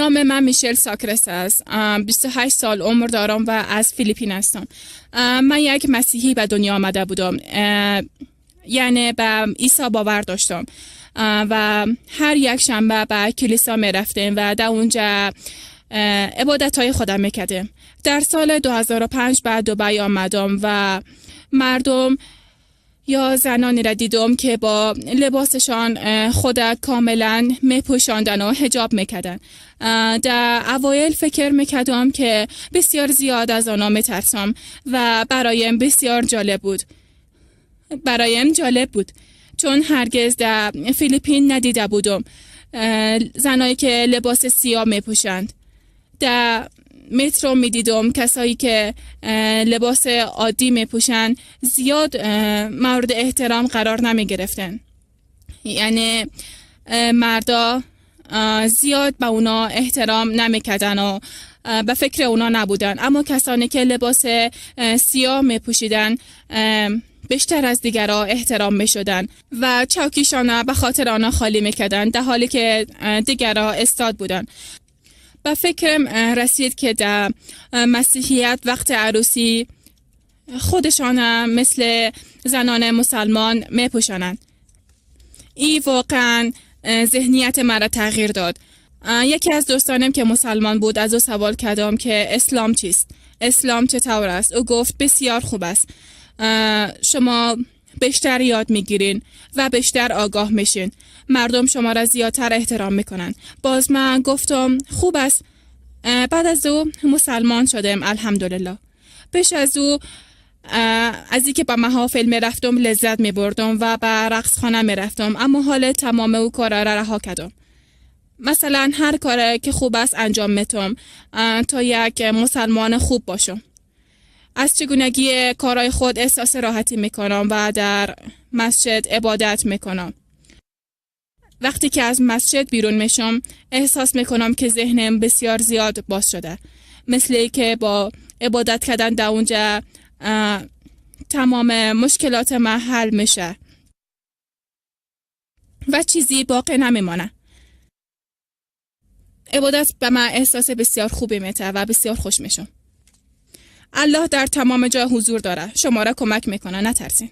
نام من میشل ساکرس است. 28 سال عمر دارم و از فیلیپین هستم. من یک مسیحی به دنیا آمده بودم، یعنی به عیسی باور داشتم و هر یک شنبه به کلیسا می رفتیم و در اونجا عبادت های خودم میکردیم. در سال 2005 به دبی آمدم و مردم یا زنانی را دیدم که با لباسشان خود کاملا میپوشاندن و حجاب میکردن. در اوایل فکر میکردم که بسیار زیاد از آنها میترسم و برایم بسیار جالب بود. برایم جالب بود چون هرگز در فیلیپین ندیده بودم زنایی که لباس سیاه میپوشند. در مترو میدیدم کسایی که لباس عادی میپوشن زیاد مورد احترام قرار نمی گرفتن. یعنی مردا زیاد به اونا احترام نمیکردن و به فکر اونا نبودن، اما کسانی که لباس سیاه میپوشیدن بیشتر از دیگرها احترام میشدن و چوکیشان به خاطر آنها خالی میکردن، در حالی که دیگرها استاد بودن. به فکرم رسید که در مسیحیت وقت عروسی خودشان مثل زنان مسلمان میپوشانند. این واقعا ذهنیت مرا تغییر داد. یکی از دوستانم که مسلمان بود از او سوال کردم که اسلام چیست؟ اسلام چطور است؟ او گفت بسیار خوب است. شما بیشتر یاد میگیرین و بیشتر آگاه میشین. مردم شما را زیادتر احترام میکنن. باز من گفتم خوب است. بعد از او مسلمان شدم، الحمدلله. پیش از او از اینکه به محافل میرفتم لذت میبردم و به رقص خانه میرفتم، اما حال تمام او کارا را رها کردم. مثلا هر کار که خوب است انجام میتم تا یک مسلمان خوب باشم. از چگونگی کارهای خود احساس راحتی میکنم و در مسجد عبادت میکنم. وقتی که از مسجد بیرون میشم احساس میکنم که ذهنم بسیار زیاد باز شده، مثل که با عبادت کردن در اونجا تمام مشکلات من حل میشه و چیزی باقی نمیمانه. عبادت به من احساس بسیار خوبی میته و بسیار خوش میشم. الله در تمام جا حضور داره، شما را کمک میکنه، نترسین.